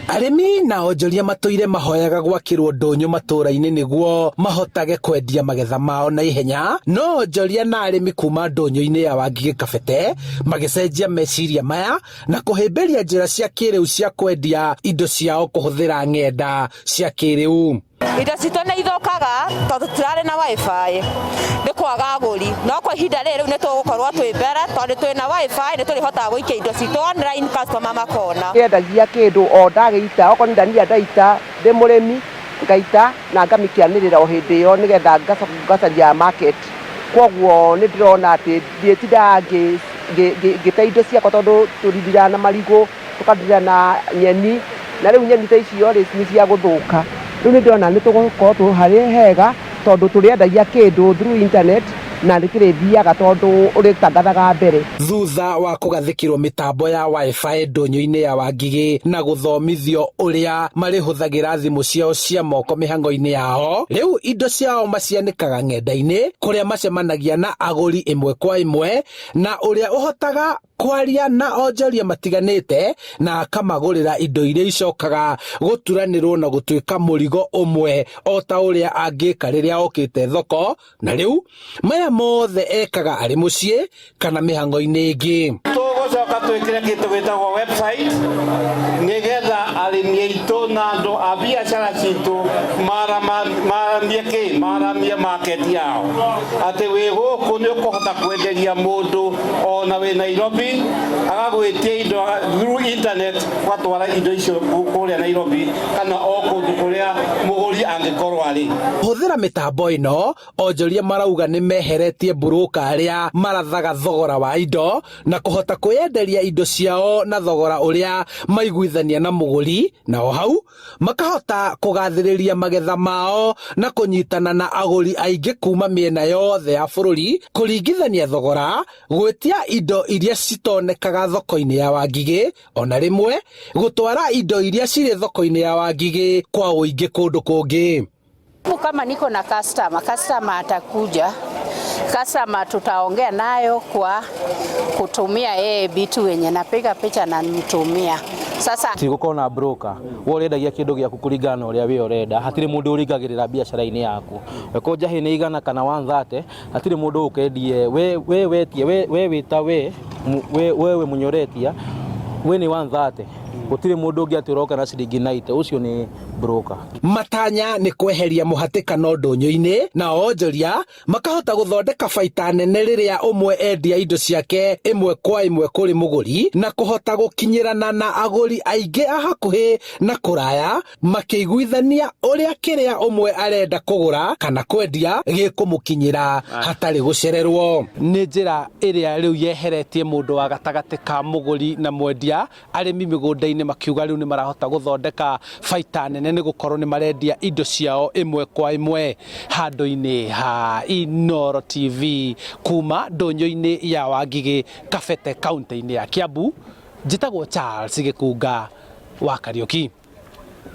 Arĩmi na onjoria matũire mahoyaga gwakĩrwo ndũnyũ matũra-inĩ nĩguo mahotage kwendia magetha mao na ihenya, no onjoria na arĩmi kuma ndũnyũ-inĩ ya Wangigĩ Kabete magĩcenjia meciria maya na kũhĩmbĩria njĩra cia kĩrĩu cia kwendia indo ciao kũhũthĩra ng'enda cia kĩrĩu. Indo citũ nĩ ithũkaga tondũ tũtirarĩ na WiFi nĩ kwaga agũri, no kwa ihinda rĩrĩ rĩu nĩ tũgũkorwo twĩ mbere tondũ twĩ na WiFi nĩ tũrĩhotaga gũikia indo citũ online customer makona. Ndiendagia kĩndũ o ndagĩita, okorwo nĩ ndania ndaita ndĩ mũrĩmi, ngaita na ngamĩkĩanĩrĩra o hĩndĩ ĩyo nĩgetha ngacaria market. Kwoguo nĩ ndĩrona atĩ ndiĩtindaga ngĩte indo ciakwa tondũ tũrindiraga na marigũ, tũkandira na nyeni, na rĩu nyeni ta icio rĩ, nĩ cia gũthũka. Rĩu nĩ ndĩrona nĩ tũgũkorwo twĩ harĩ hega tondũ tũrĩendagia kĩndũ through internet na nĩ kĩrĩthiaga tondũ ũrĩtangathaga mbere. Thutha wa kũgathĩkĩrwo mĩtambo ya WiFi ndũnyũ-inĩ ya Wangigĩ na gũthomithio ũrĩa marĩhũthagĩra thimũ ciao cia moko mĩhang'o-inĩ yao, rĩu indo ciao macianĩkaga ng'enda-inĩ kũrĩa macemanagia na agũri ĩmwe kwa ĩmwe na ũrĩa ũhotaga kwaria na onjoria matiganĩte na akamagũrĩra indo iria icokaga gũturanĩrwo na gũtuĩka mũrigo ũmwe o ta ũrĩa angĩka rĩrĩa okĩte thoko, na rĩu maya mothe ekaga arĩ mũciĩ kana mĩhang'o-inĩ ĩngĩ. Tũgũcoka twĩkĩre kĩndũ gĩtagwo website nĩgetha arĩmi aitũ na andũ a biacara citũ maramie kĩ maramie market yao atĩ wĩ gũkũ nĩ ũkũhota kwenderia mũndũ ona wĩ Nairobi agagwĩtia indo through internet ũgatwara indo icio kũrĩa Nairobi kana o kũndũ kũrĩa mũgũri angĩkorwo arĩ. Kũhũthĩra mĩtambo ĩno, onjoria marauga nĩ meheretie mburũka arĩa marathaga thogora wa indo na kũhota kwĩyenderia indo ciao na thogora ũrĩa maiguithania na mũgũri, na o hau makahota kũgathĩrĩria magetha mao na kũnyitana na agũri aingĩ kuma mĩena yothe ya bũrũri kũringithania thogora, gwĩtia indo iria citonekaga thoko-inĩ ya Wangigĩ ona rĩmwe gũtwara indo iria cirĩ thoko-inĩ ya Wangigĩ kwa ũingĩ kũndũ kũngĩ. Kama niko na customer, customer atakuja, customer tutaongea nayo kwa kutumia yeye vitu wenye napiga picha na nimtumia. Sasa tigũkorwo na broker we ũrĩendagia kĩndũ gĩaku kũringana na ũrĩa we ũrenda hatirĩ mũndũ ũringagĩrĩra biacara-inĩ yaku weko njahĩ nĩ 100 kana 130 hatirĩ mũndũ ũkendie we we wetie we we wĩta we we wewe mũnyoretia we nĩ 130 gũtirĩ mũndũ ũngĩ atĩ ũroka na ciringi 90 ũcio nĩ broker. Matanya nĩ kweheria mũhatĩkano ndũnyũ-inĩ na onjoria makahota gũthondeka baita nene rĩrĩa ũmwe endia indo ciake ĩmwe kwa ĩmwe kũrĩ mũgũri na kũhota gũkinyĩrana na agũri aingĩ a hakuhĩ na kũraya makĩiguithania ũrĩa kĩrĩa ũmwe arenda kũgũra kana kwendia gĩkũmũkinyĩra hatarĩ gũcererwo. Nĩ njĩra ĩrĩa rĩu yeheretie mũndũ wa gatagatĩ ka mũgũri na mwendia Arĩmi mĩgũnda-inĩ makiuga rĩu nĩ marahota gũthondeka baita nene nĩ gũkorwo nĩ marendia indo ciao ĩmwe kwa ĩmwe handũ-inĩ ha Inooro TV kuma ndũnyũ-inĩ ya Wangigĩ Kabete kaũntĩ-inĩ ya Kiambu. Njĩtagwo Charles Gĩkunga wa Kariũki.